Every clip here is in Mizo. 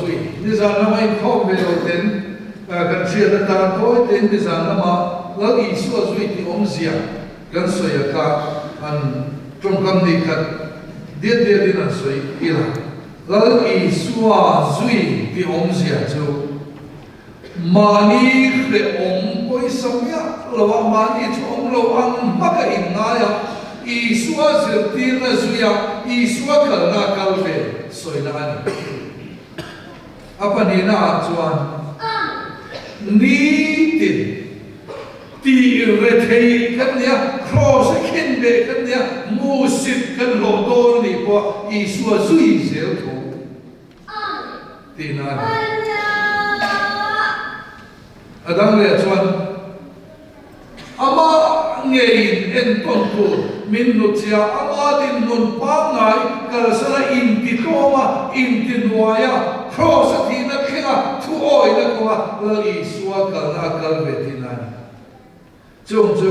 zui. Nizan lama inkhawm ve lo ten kan hriat atan tawi tein nizan lama Lal Isua zui tih awmzia kan sawi a kha an tawngkam ni khat diat diatin an sawi ila. Lal Isua zui tih awmzia chu mahni hrehawm pawisa miah lo a, mahni chu awm lo ang hmaka inngai a, Isua zirtirna zuia Isua kalna a kal ve sawina a ni. A pahnihna ah chuan nitin tih rethei kan nia, kraws a khen beh kan nia, musit kan hlawh dawn a nih pawh Isua zui zel tho. Tihna a ni. A dang leh chuan amah ngeiin entawn tur min hnutchhia, ama dinhmun pangngai kalsana intitlawm a, intihnuai a, kraws a thihna thlenga thuawihna kawnga Lal Isua kalna a kal ve tihna a ni. Chung chu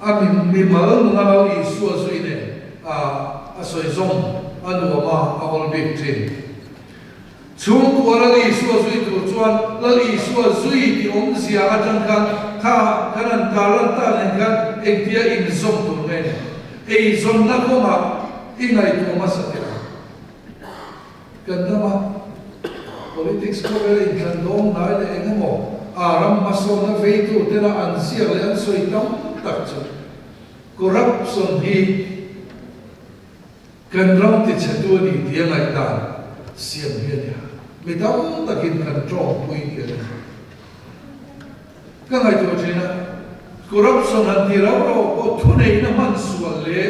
a mimal nuna Lal Isua zui nen a a sawi zawng a nuam a, a awl bik thin. Chhungkua Lal Isua zui tur chuan Lal Isua zui tih awmzia atang khan kha kan han tarlan tak nen khan engtia inzawm tur nge ni? Eizawnna kawngah i ngaihtuah hmasa teh ang. Kan rama politics khawvela inthlan dawng hnai leh eng emaw a ram hmasawnna veitu tena an ziak leh an sawi tam tak chu corruption hi kan ram tichhetu a ni tia ngaihdan siam hi a ni a, mi tam takin kan tawngpui hi a ni. Ka ngaihtuah thin a, corruption han ti rau rau pawh thuneihna hman sual leh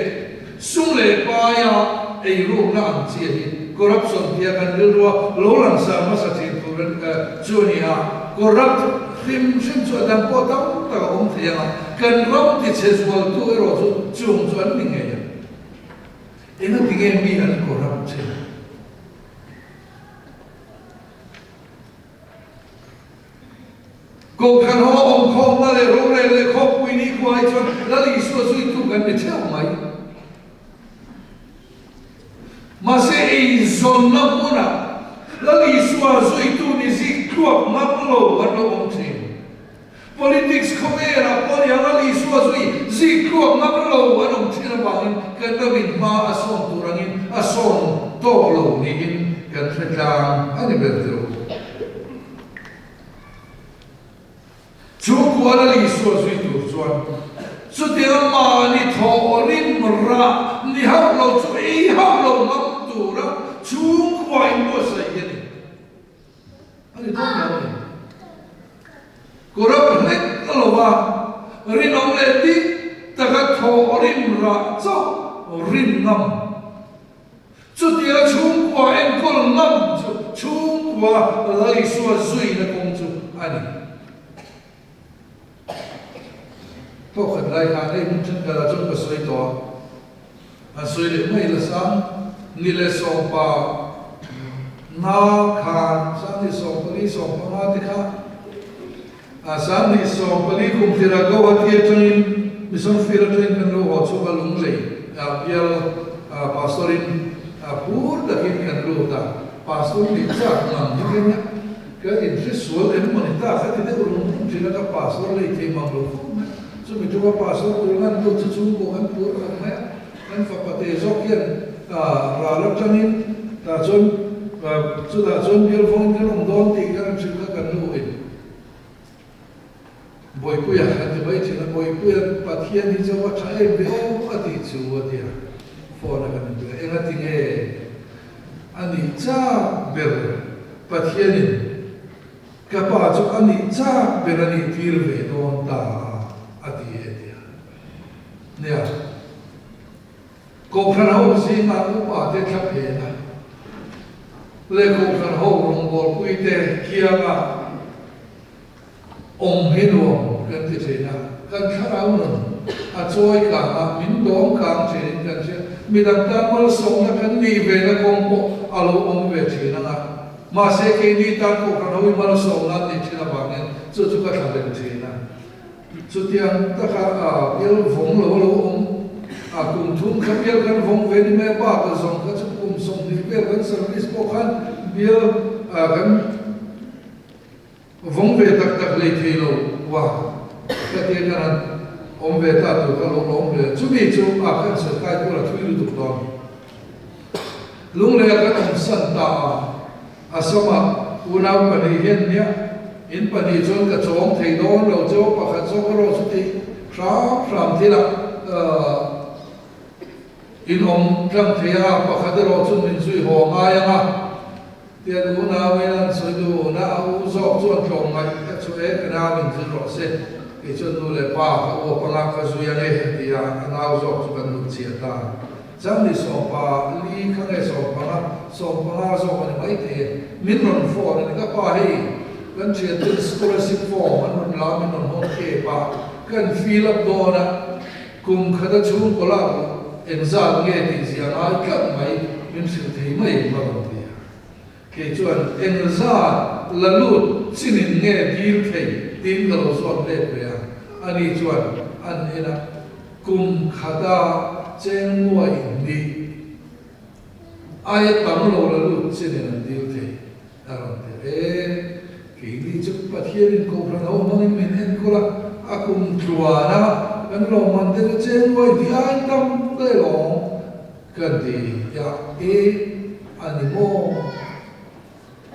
sum leh paia eirukna ang chiah hi corruption tia kan rilrua lo langsar hmasa thin tur chu a ni a, corrupt hrim hrim chu a dang pawh tam tak a awm thei ang a, kan ram tichhe zualtu erawh chu chung chu an ni ngei ang. Engatinge mi an corrupt thin? Kohhran ho a awmkhawmna leh rorel leh khawpui ni khua hi chuan Lal Isua zuitu kan ni theuh mai. Mahse eizawnna hmunah Lal Isua zuitu ni zik tluak ngam lo an lo awm thin. Politics khawvelah pawh nia Lal Isua zui zik tluak ngam lo an awm thin avangin kan ramin hma a sawn tur angin a sawn tawk lo niin kan hre tlang a ni ber tiro. Chu kual a Isua zui tur chuan chutianga mahni thaw rim rah ni hauh lo chu ei hauh lo ngam tura chhungkua in buatsaih hi a ni. A ni dawn lo a ni. Corrupt hlek a lo va, rinawm leh dik taka thaw rim rah chauh rin ngam. Chutianga chhungkua enkawl ngam chu chhungkua Lal Isua zuina kawng chu a ni. Thawkhat lai khan hei hmun thenkhatah chuan ka sawi tawh a, an sawi leh mai la sang ni leh sawmpa na khan sang ni 14 15 te kha a sang ni 14 kum tirah Guwahati atangin Mission Field atangin kan lo haw chhuak a Lunglei bial Pastor in phur takin kan lut a, Pastor nih chak ngang hi ka nia, ka inhre sual em maw ni ta kha ti deuh rum rum thin a, ka Pastor lei thei mang lo khawp mai, chumi ṭuma Pastor tur ngan lut chu chhungkaw kan phur khawp mai a, kan fapa te zawk hian ral atangin tah chuan chutah chuan bial vawngin kan awm dawn tih kan hrilh kha kan nu in. Bawipuia a ti mai thin a, Bawipuia Pathian hi chu a tha em ve aw a tih chu a ti a, phone a kan inbia eng a ti nge a nih chak ber Pathianin ka pa chu a nih chak ber a nih tir ve dawn ta a ti e a ti a, nia. Kohhran ho zingah upa te thla phen a, leh kohhran ho rawngbawlpui te kianga awm hi nuam kan ti thin a, kan thlarau nun a chawi kang a, min dawng kang thinin kan hria. Midang tan malsawmna kan nih ve na kawng pawh a lo awm ve thin ang a, mahse keini tan kohhran ho hi malsawmna an nih thin avangin chu chu ka thlahlel thin a. Chutiang taka a bial vawng lo a lo awm a, kum thum kha bial kan vawng ve ni mai a, bak a zawng kha chu kum 20 vel kan service pawh khan bial kan vawng ve tak tak hlei thei lo va ka tia kan han awm ve ta tur kha lo lawm hle. Chumi chu a kan sawi kai tur a thui lutuk dawn. Lunglei a kan awm san ta a, Assam-ah unau pahnih hian nia in pahnih chuan ka chawng thei dawn lo cheu pakhat zawk erawh chu tih hram hram thilah in awm tlang thei a, pakhat erawh chu min zui haw ngai ang a, tian unauin an sawi duh na a u zawk chuan tlawmngaih ka chu e ka nau in zir rawh se, kei chuan nu leh pa ka uap anga ka zui ang e a ti a, a nau zawk chu kan hnutchhiah ta. Changni sawmpa li kha nge sawmpanga, sawmpanga zawk a ni mai thei e. Min rawn phone a ni ka pa hei kan thianten scholarship form an rawn la min rawn hawn kep a, kan fill up dawn a, kum khata chhungkaw lak engzat nge tih zia ngai tlat mai min hrilh thei mai ang a rawn ti a. Kei chuan engzat la lut chinin nge dil thei tiin ka lo zawt let ve a, ani chuan an en a, kum khata cheng nuai hnih aia tam lo la lut chinin an dil thei a rawn ti a, e keini chu Pathianin Kohhran ho hmangin min enkawl a, a kum tluan a kan lawmman te chu cheng nuai hnih aia tam daih alawm. Kan ti a, e a ni maw?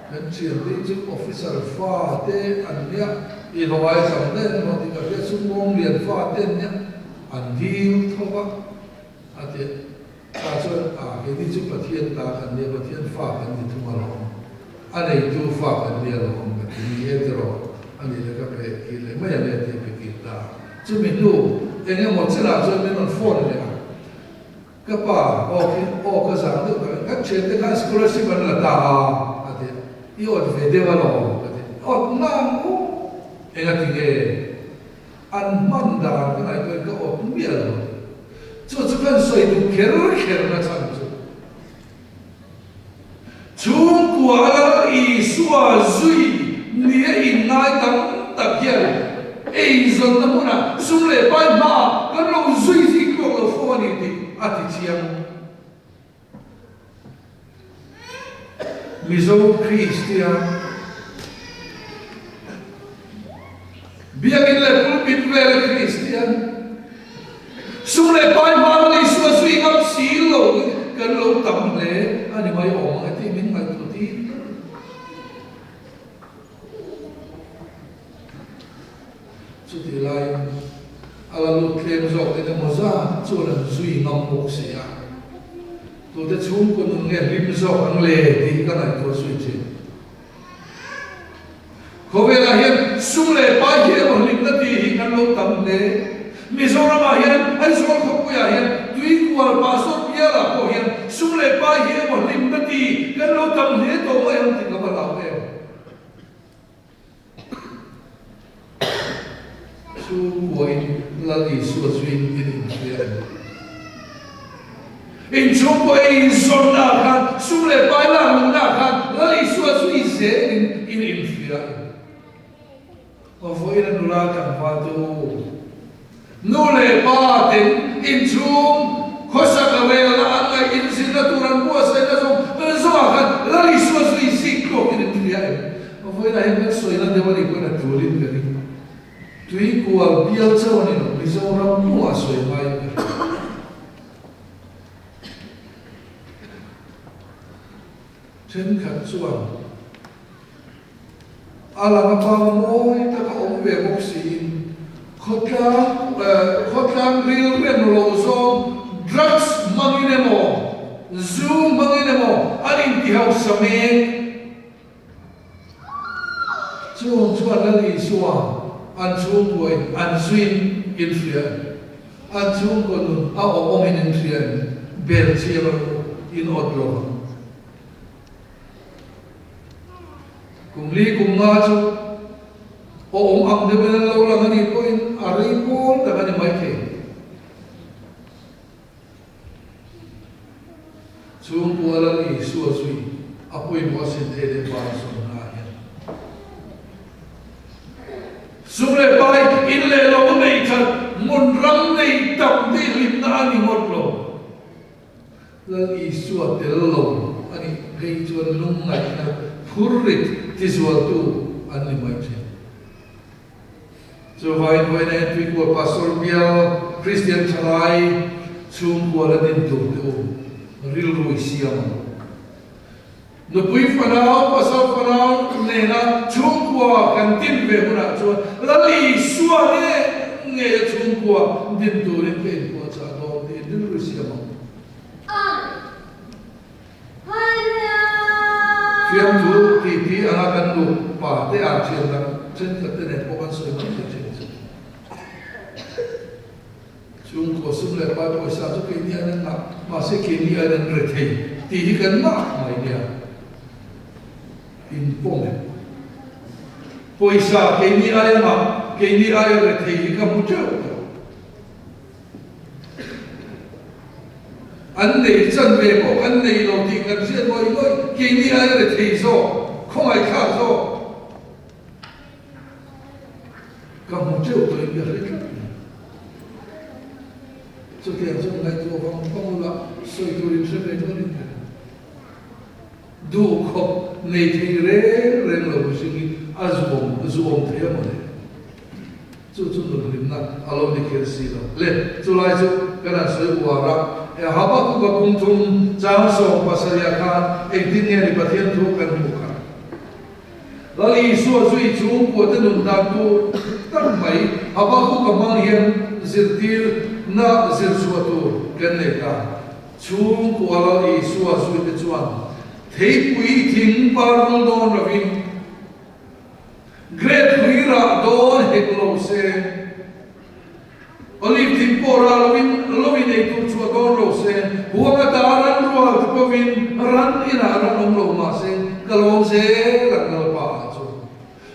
Kan thiante chu officer fa te an nia, i hlawhai chang daih an hlawh tih ka hria, sumdawng lian fa te an nia, an dil tho va a ti a. Tah chuan a, keini chu Pathian ta kan nia, Pathian fa kan ni thung alawm, a neitu fa kan ni alawm ka ti ni e tiraw, a nih leh ka pe kir leh mai ang e a ti a pe kir ta a. Chumi hnu eng emaw chenah chuan min rawn phone leh a. Ka pa, aw khi aw ka zang deuh tak in kan thiante khan scholarship an la ta a, a ti a, i awt ve deuh alawm ka ti a, awt ngang u, eng a ti nge? An hman dan ka ngaihtuah in ka awt miah lo a ti. Chu chu kan sawi duh kher kher na chhan chu chhungkua a Lal Isua zui nia inngai tam tak hian eizawnna hmunah sum leh pai hmaah kan lo zui zing tluak lo fo a ni tih a ti chiang. Mizo Kristian Biakin leh pulpit vela Kristian Sum leh pai hma lal Isua zui ngam si lo hi kan lo tam hle a ni mai awm ang e tih min ngaihtuah tir ber. Chutih laiin a la lut tlem zawk eng emaw zat chuan an zui ngam bawk si a, tute chhungkaw nun nge hlim zawk ang le tih hi ka ngaihtuah zui thin. Khawvelah hian sum leh pai hi emaw hlimna tih hi kan lo tam hle. Mizoramah hian Aizawl khawpuiah hian Tuikual Pastor bialah pawh hian sum leh pai hi emaw hlimna tih kan lo tam hle tawh mai ang tih ka va hlau em. Chhungkuain Lal Isua zuin in inhria em? In chhungkua i inzawnnaah khan, sum leh pai lak luhnaah khan Lal Isua chu i zelin in inhria em? Vawiin a nula tlangval te u, nu leh pa ten inchhung khawsak a relna an ngaih inzirna tur an buatsaihna zawng zawngah khan Lal Isua chu i zik tluak in inhria em? Vawiinah hian kan sawina deuh a nih pawhin a tulin ka ring. Tuikual bial chauh a ni lo, Mizoram pumah sawi ngaiin ka hria. Thenkhat chuan a lang a pang mawi taka awm ve bawk siin khawtlang khawtlang rilrem lo zawng drugs hmangin emaw zu hmangin emaw an intihausa mek. Chung chuan Lal Isua an chhungkuain an zuin in hria em? An chhungkaw nun a awmawmin in hria em? Bel chiang rawh u, in awt lo ang. Kum li kum nga chu awm ang deuhin an lo lang a nih pawhin a rei pawl tak a ni maithei. Chhungkua Lal Isua zui a pawimawh asin thei leh pai zawnna ah hian sum leh pai in leh lo nei that hmun ram nei tam tih hlimna a ni ngawt lo. Lal Isua tel lo a nih phei chuan lungngaihna. phurrit tizualtu an ni mai thin. Chuvangin vawiin a Tuikual Pastor bial Kristian thalai chhungkua la din tur te u rilru i siam ang. Nupui fanau, pasal fanau nena chhungkua kan din ve hunah chuan Lal Isua nge ngei a chhungkua din turin ka inpuahchah dawn tiin rilru i siam ang. Fiamthu titi anga kan nu pa te ah thian dang thenkhat te nen pawh kan sawi mai thei thin chu. Chhungkaw sum leh pai pawisa chu keini aiin an ngah, mahse keini aiin an re thei tih hi kan ngah mai nia. In pawm em? Pawisa keini aia ngah, keini aia re thei hi ka hmu teuh tawh. An nei chan ve pawh kan nei lo tih kan hriat ngawih ngawih, keini aia re thei zawk, khawngaihthlak zawk. Ka hmu teuh tawh in ka hre tlat mai. Chutiang chuan ngaihtuah vang vang ula sawi tur in hre ve dawn in ka ring. Duh khawp nei thei reng reng lo mihring hi a zuam zuam thei a mawle. Chu chu nunhlimna a lo ni kher si lo. Le, chulai chu kan han sawi uar a, e Habakkuk-a pum thum chang 70 khan engtin nge ni Pathian thu kan hmuh kha? Lal Isua zui chhungkua te nun dan tur tak mai Habakkuk-a hmang hian zirtirna zir chhuah tur kan nei ta. Chhungkua Lal Isua zui te chuan theipui thing par vul dawn lovin grape hlui rah dawn hek lo se. Olive thing pawh rah lovin lovin ei tur chhuah dawn lo se, huang ata ran rual te pawhin ran inah ran awm lo mah se, ka lawm zel ang Lalpa ah chuan.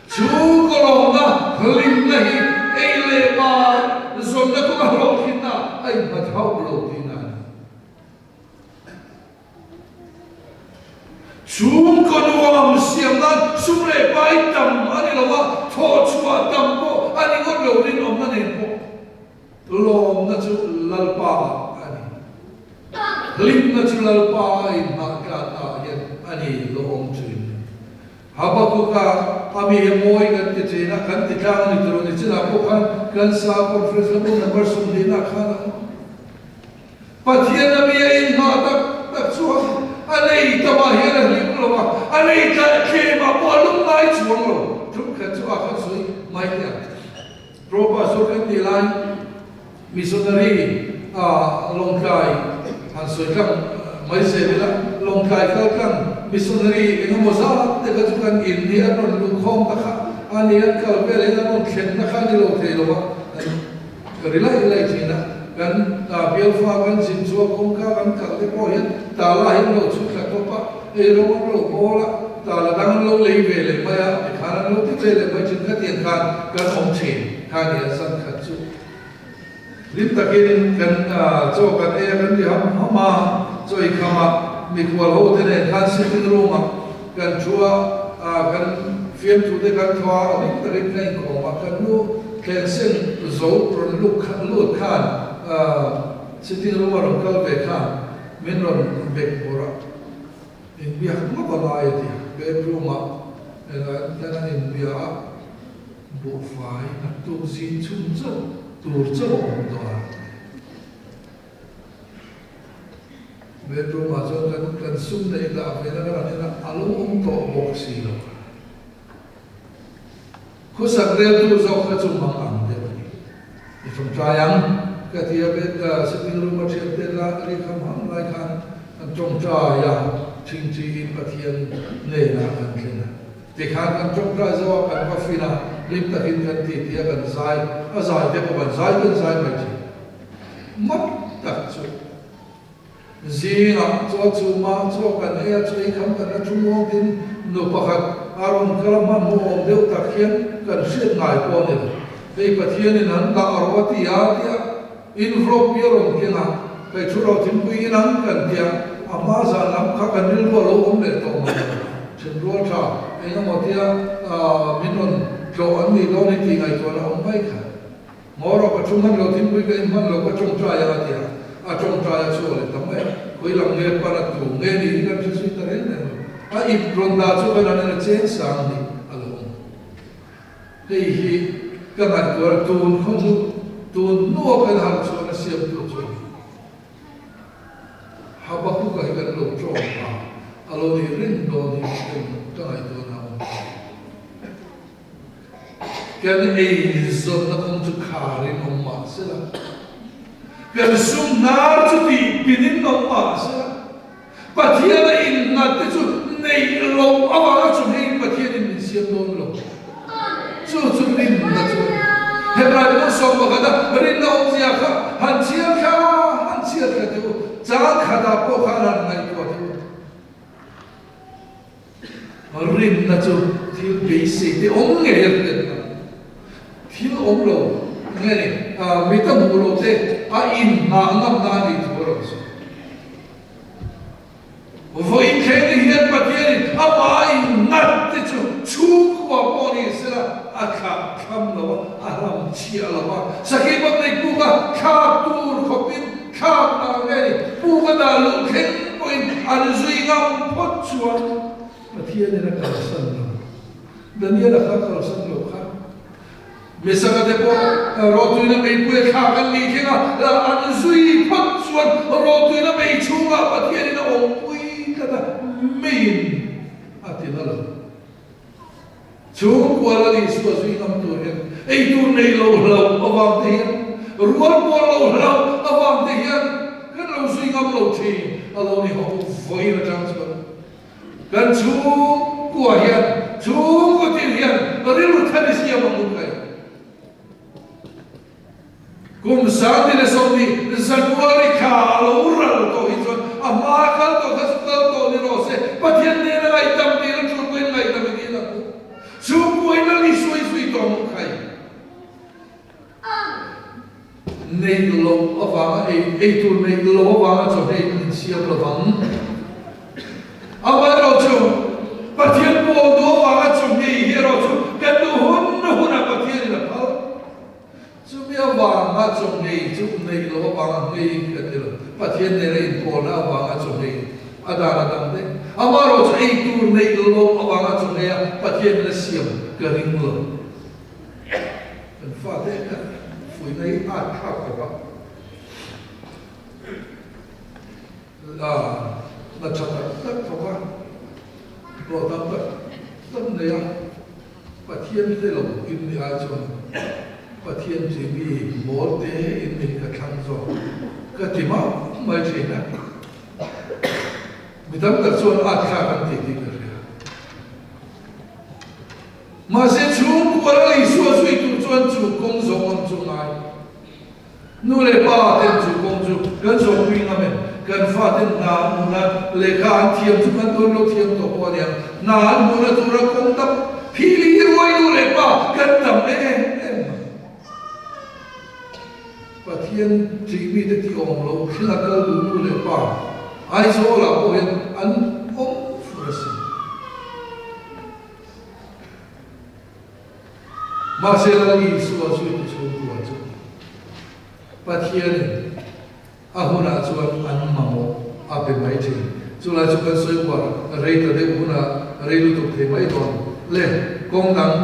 Chu ka lawmna hlimna hi ei leh bar zawnna kawnga hlawhtlinna a innghat hauh lo tihna a ni. Chhungkaw nuam siam nan sum leh pai tam a ni lo a, thawhchhuah tam pawh a ni ngawt lo, rinawmna nen pawh lawmna chu Lalpa ah a ni. Hlimna chu Lalpa a inhmah tlatna ah hian a ni lawm thin. Habakkuk-a a mi hi mawi kan ti thin a, kan ti tlang a ni tilo ni chinah pawh khan kan sa conference lamah number 20 ah khan a awm. Pathian a mi a inhmah tak tak chuan a nei tamah hian a hlim lo a, a nei tlaih tlemah pawh a lum ngai chuang lo. Tum khat chu a khan sawi mai teh ang. Pro Pastor kan tih lai Missionary a Lawngtlai han sawi tlang mai zel ila, Lawngtlai kal tlang Missionary eng emaw zat te kha chu kan in hi an rawn luh khawm ta kha a ni, an kal vel hian an rawn thlenna kha a ni lo thei lo a. Ka ri laih laih thin a, kan bialfa kan zin chu a kawngka kan kalh te pawh hian tala hi an lo chhut thla tawp a, eirawng an lo bawl a, tala dang an lo lei ve leh mai a, tikhan an lo ti ve leh mai thin, khatiang khan kan awm thin kha a ni a, zan khat chu hlim takin kan chaw kan ei a, kan ti ham ham a, chaw i kham a, mikhual ho te nen khan sitting room ah kan thu a, kan fiamthu te kan thaw a, hlim takin kan inkawm a, kan nu Thleng sen zo rawn luk lut khan sitting room a rawn kal ve khan min rawn bek bawrh a, inbiak ngawt a lai a ti a, bedroom ah hian an inbia a, buhfai naktuk zing chhun chauh tur chauh a awm tawh a. Bedroom ah chuan kan kan sum neih dah ve na kan han en a, a lo awm tawh bawk si lo. Khawsak reltu zawk kha chu mang ang deuh a ni. I tawngtai ang, ka ti a, bed sitting room a thian te la ri kham ham lai khan an tawngtai a, thingthiin Pathian hnenah kan thlen a. Tikhan kan tawngtai zo a, kan va fin a, hlim takin kan titi a, kan zai, a zai te pawh kan zai kan zai mai thin. Mak tak chu. Zingah chaw chhuma chaw kan ei a, chaw ei kham kan la thu muang tin nu pakhat a rawn kal a, hmanhmawh awm deuh tak hian kan hriat ngai pawh a ni lo. Hei Pathianin an dah rawh a ti a tia envelope hi a rawn keng a, hei thu ro thingpui in ang kan tia a hma zan lam kha kan rilru a lo awm leh tawh mai lo. Then rual tha eng emaw tia min rawn tlawh an nih dawn hi tih ngaihtuahna awm mai kha. Maw rawh ka thu hman lo thingpui ka in hman lo ka tawngtai ang a ti a, a tawngtai a chhuak leh ta mai a, khawi lam nge pan a tu nge ni hi kan hre zui ta reng reng lo. A ip rawn dah chu kan an in a cheng sang ni a lo awm. Hei hi ka ngaihtuah a, tun khaw hnu, tun hnua kan harh chuan a siamtu chuan Habakuka hi kan lo tawng a, a lo nih reng dawn hi ka ngaihtuah na a awm. Kan eizawnna kawng chu kharin awm mah sela, kan sum hnar chu tih pinin awm mah sela, Pathiana innghat te chu neih loh avanga chu hei Pathianin min siam dawn lo. Chu chu rinna chu a ni. Hebrai pawl 11 a rinna awmzia kha han chhiar thla han chhiar thla teh u, chang khatah pawh khan han ngaihtuah teh u. Rinna chu thil beisei te awm ngei a hriat a, thil awm lo nge ni, mit a hmuh loh te a inhnah ngamna a nih thu a rawn sawi. Vawiin thleng ni hian Pathianin amah inngat te chu chhungkua pawh ni sela a thlah thlam lo a, a hlam chhiah lo a, sakei bak nei puk a thlak tur khawpin thlak dah nge ni, puk a dah luh thleng pawhin an zui ngam phawt chuan Pathianin a kalsan lo. Daniel-a kha a kalsan lo kha. Misaka te pawh rawhtuina meipui a thlak an nih thleng a, an zui phawt chuan rawhtuina mei chhungah Pathianin a awmpui tlat a, meiin a ti na lo. Chhungkua la Isua zui ngam tur hian eitur nei lo hlauh avang te hian, rual pawl lo hlauh avang te hian kan lo zui ngam lo thin a lo ni ho vawiin atang chuan. Kan chhungkua hian, chhungkaw thil hian rilru thar i siam ang u kai. Kum 2020 January thla a lo ral tawh hi chuan a hma kal tawh kha chu kal tawh ni rawh se, Pathian nena ngaihdam dil a tul pawhin ngaihdam i dil ang u. Chhungkuain a ni suai sui tawh ang u khai. Neih loh avanga ei, ei tur neih loh avanga chawhmeh in min siam lo vang. Amaherawhchu, Pathian pawl duh avanga chawhmeh hi erawh chu kan duh hun hunah Pathianin a phal. Chumi avanga chawhmeh chu neih loh avanga nghei kan ni lo. Pathian nena inpawlna avanga chawhmeh a dan a dang daih. Amaherawhchu, ei tur neih loh avanga chawhmeh a Pathianin a siam ka ring lo. Kan fate kha fuihna hi at thlak tawp a, la la tha tak tak thawk a, hlawh tam tak tak nei a, Pathian hre lo in ni ai chuan Pathian chi mi mawl te in ni ka thlang zawk ka ti mauh mai thin a, mi tam tak chuan at thlak an ti tih ka hria. Mahse chhungkua la Isua zui tur chuan chu kawng zawng ang chu ngai. Nu leh pa ten chu kawng chu kan zawhpui ngam em? Kan fa ten hna an hmuhna lehkha an thiam chu kan dawn lo thiam tawh pawh a niang. Hna an hmuhna tura kawng dap phili ruai nu leh pa kan tam em em mai. Pathian ṭihmite tih awm lo thil a kal duh nu leh pa Aizawlah pawh hian an awm fur asin. Mahse Lal Isua zuitu chhungkua chu Pathianin a hunah chuan an mamawh a pe mai thin. Chulai chu kan sawi uar rei ta deuh hunah rei lutuk thei mai dawn le. Kawng dang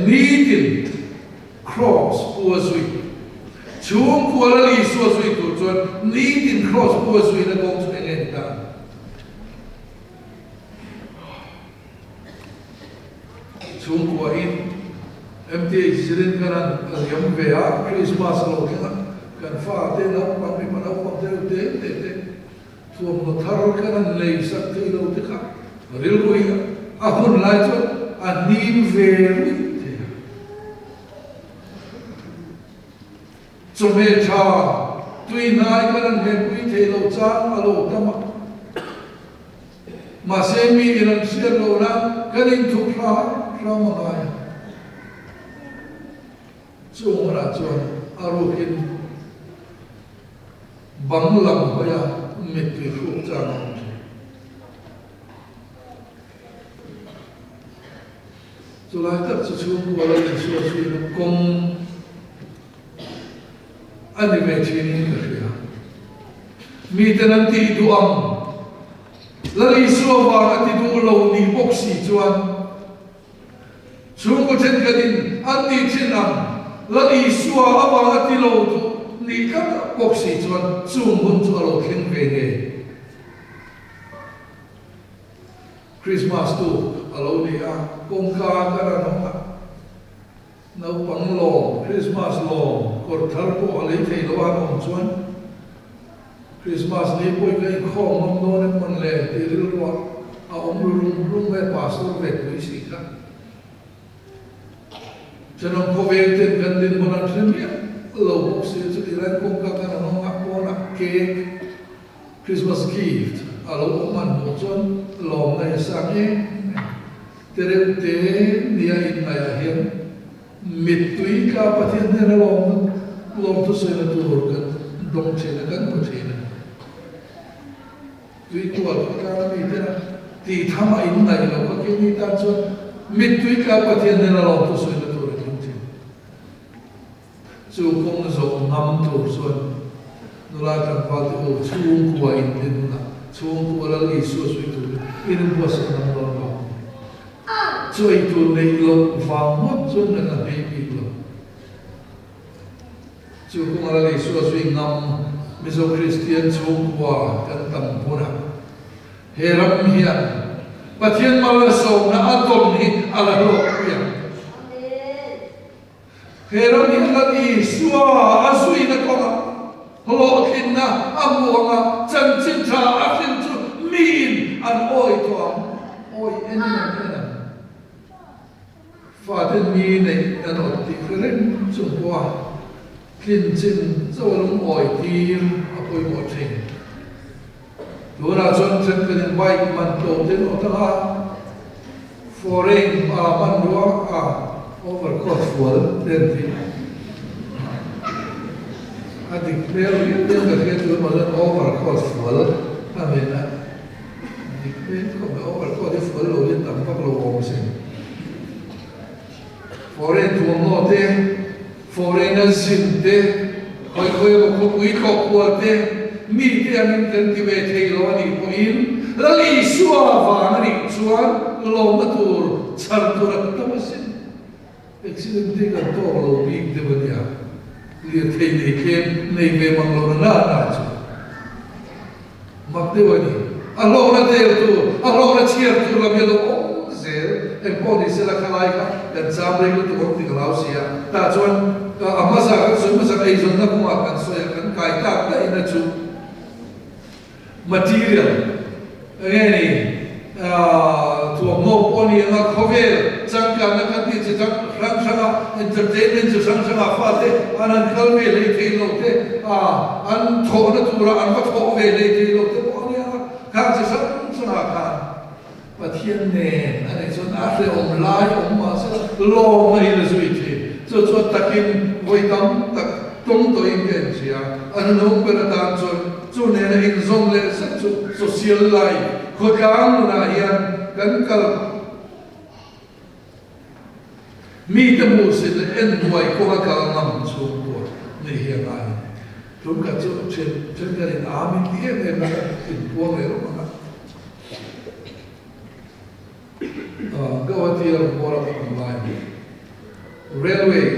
nitin Kraws pu a zui. Chhungkua Lal Isua zui tur chuan nitin Kraws pu a zuina kawng chu eng nge ni ta? Chhungkuahin MTH zirin kan han liam ve a, Christmas a lo thleng a, kan fate naupang mipa naupang te te te te thuamhnaw thar kan han lei sak thei lo te kha rilru hi a hun lai chuan a hnim ve ruih thei a. Chawhmeh tha tui hnai kan han hmehpui thei lo chang a lo tam a. Mahse mi in an hriat loh na kan inthup hram hram a ngai a. Chung hunah chuan a rukin bang lam hawi a mittui hruk chang a awm thin. Chulai tak chu chhungkua la insual zuina kawng a ni ve thin in ka hria. Miten an tih duh ang. Lal Isua vanga ti duh lo nih bawk si chuan chhungkaw thenkhatin an tih thin ang. Lal Isua avanga ti lo duh nih tlat bawk si chuan chung hun chu a lo thleng ve ngei. Krismas tuk a lo ni a, kawngka ka ran awm a. Naupang lawm, Krismas lawm, kawr thar pawh a lei thei lo a an awm chuan Krismas ni pawhin ka inkhawm ngam dawn em mawn le tih rilruah a awm ru rum rum mai a, Pastor ve pui si kha. Thenawm khawveng ten kan dinhmun an hre miah lo bawk si a, chutih laiin kawngka kan an awm a, pawnah cake, Christmas gift a lo awm an hmuh chuan lawmna hi a sang em em. Tereuh te nia inngaihah hian mittui tla Pathian hnena lawmna lawmthu sawina tur kan dawng thin a, kan hmu thin a. Tuikual khawtlang a mi tena tih tham a inngaih loh kha keini tan chuan mittui tla Pathian hnena lawmthu sawina tur a tling thin. Chu kawng zawh ngam tur chuan nula tlangval te u chhungkua in din hunah chhungkua Lal Isua zui turin in inbuatsaih ngam dawn lo. Chu ei tur neih loh vang ngawt chuan kan la hmei bik lo. Chu kawnga Lal Isua zui ngam Mizo Kristian chhungkua kan tam hunah he ram hian Pathian malsawmna a dawn hi a la hlawkpui ang. He ram hi Lal Isua a zuina kawngah hlawhtlinna a hmu ang a, chanchin tha a hrin chu miin an awi tawh ang, awi enin an en ang. Fate mi neih an awt tih hre reng chung pawha tlin chin chaw lungawi tir a pawimawh thin. Tunah chuan thenkhatin bike man tlawm te an awt ang a, foreign a hmanrua a overcoat fual te an ti. A dik hmel riau hian ka hria chu emaw chuan overcoat fual a men a dik hmel khawp mai, overcoat hi fual lo hian tam vak lo awm sin. Foreign thuamhnaw te, foreign a zin te, khawi khawi emaw khawpui tlawh kual te, mite angin kan ti ve thei lo a nih pawhin Lal Isua vang a nih chuan lawmna tur chhan tur a tam asin. Accident te kan tawk lo bik deuh a nia, lirthei nei tlem nei ve mang lo na na na chu. Mak deuh a ni. A hlawkna tel tur, a hlawkna chhiar tur lam hi a lo awm zel. Eng pawh ni sela khalai kha kan cham rei lutuk awm tih ka lau si a. Tah chuan a hmasa kan sawi hmasa eizawnna kawngah kan sawi a, kan kai tak daihna chu material eng nge ni thuamhnaw pawh a ni ang a, khawvel changkanna kan tih chi hrang hrang a, entertainment chi hrang hrangah fate an han kal ve hlei thei lo te, an thawhna tura an va thawh ve hlei thei lo te pawh a ni ang a, khang chi hrang hrangah khan Pathian nen a nih chuan a hrehawm lai awm mah se lawm a in a zui thin. Chu chu a takin vawi tam tak tawng tawhin ka inhria. A hnunung ber atan chuan chu nena inzawm leh zet chu social life khawtlang nunah hian kan kal mite hmuhsit leh en hnuai kawnga kal ngam chhungkua nih hi a ngai a ni. Tumkhat chu thian thenkhatin amin ti em em a inpuang leh rawk ang a. Guwahati a rawn bawr a ka awm lai Railway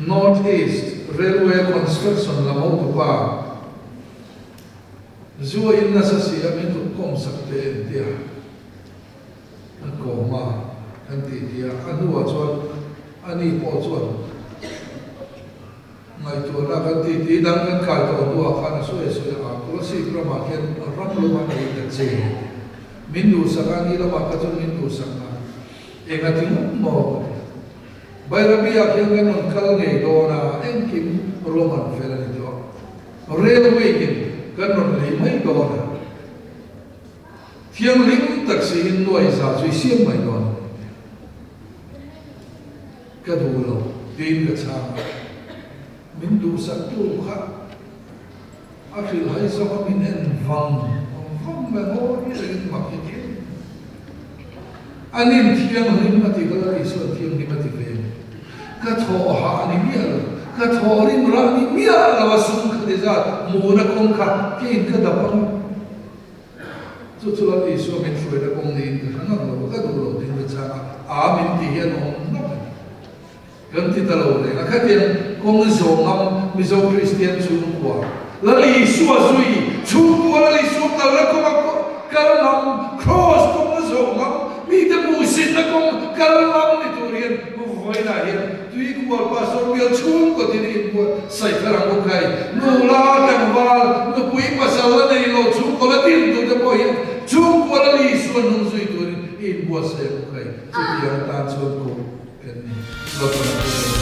North East Railway Construction lam hotupa zu a in nasa si a min rawn kawm sak teh en tia a kawm a kan tih tia a hnuah chuan ani pawh chuan Ngaihtuahna kan tih tih dang kan kai tawh hnuah khan a sawi a sawi a, Kolasib ramah hian ram lo a nei ta che. Min duhsak a, ni lamah kha chuan min duhsak a, eng a ti ngawt maw ka ti. Bairabi-ah khian kan rawn kal ngei dawn a, engkim ruahman fel a ni tawh. Railway-in kan rawn lei mai dawn a, thianghlim tak siin nuaiza chu i siam mai dawn a ni. Ka duh lo tiin ka chhang a, min duhsaktu kha a hrilhhai zawk a min en vang vang mai ngawi rengin mak hi ti em. A nin thianghlim a ti ka la Isua thianghlim a ti ve em. Ka thawh hah a ni miah lo, ka thawh rim rah a ni miah lo a sum kha ti zat hmuhna kawng kha keiin ka dap ang. Chu chu Lal Isua min hruaina kawng niin ka hre ngang lo a, ka duh lo ding ta chang a, Amen tih hian awm nawk a ni. Kan ti ta lo reng a, khatiang kawng zawng ngam Mizo Kristian chhungkua, Lal Isua zui chhungkua, Lal Isua kalna kawnga kal ngam, Kraws kawng zawh ngam, mite hmuhsitna kawng kal ngam ni tur hian vawiinah hian Tuikual Pastor bial chhungkaw tin inbuat saih thar ang u khai. Nula, tlangval, nupui pasal la nei lo chhungkaw la din tur te pawh hian chhungkua Lal Isua hnung zui turin i inbuatsaih ang u khai. Chutiang atan chuan kawng. Kan ni. Lalpan a phu lo.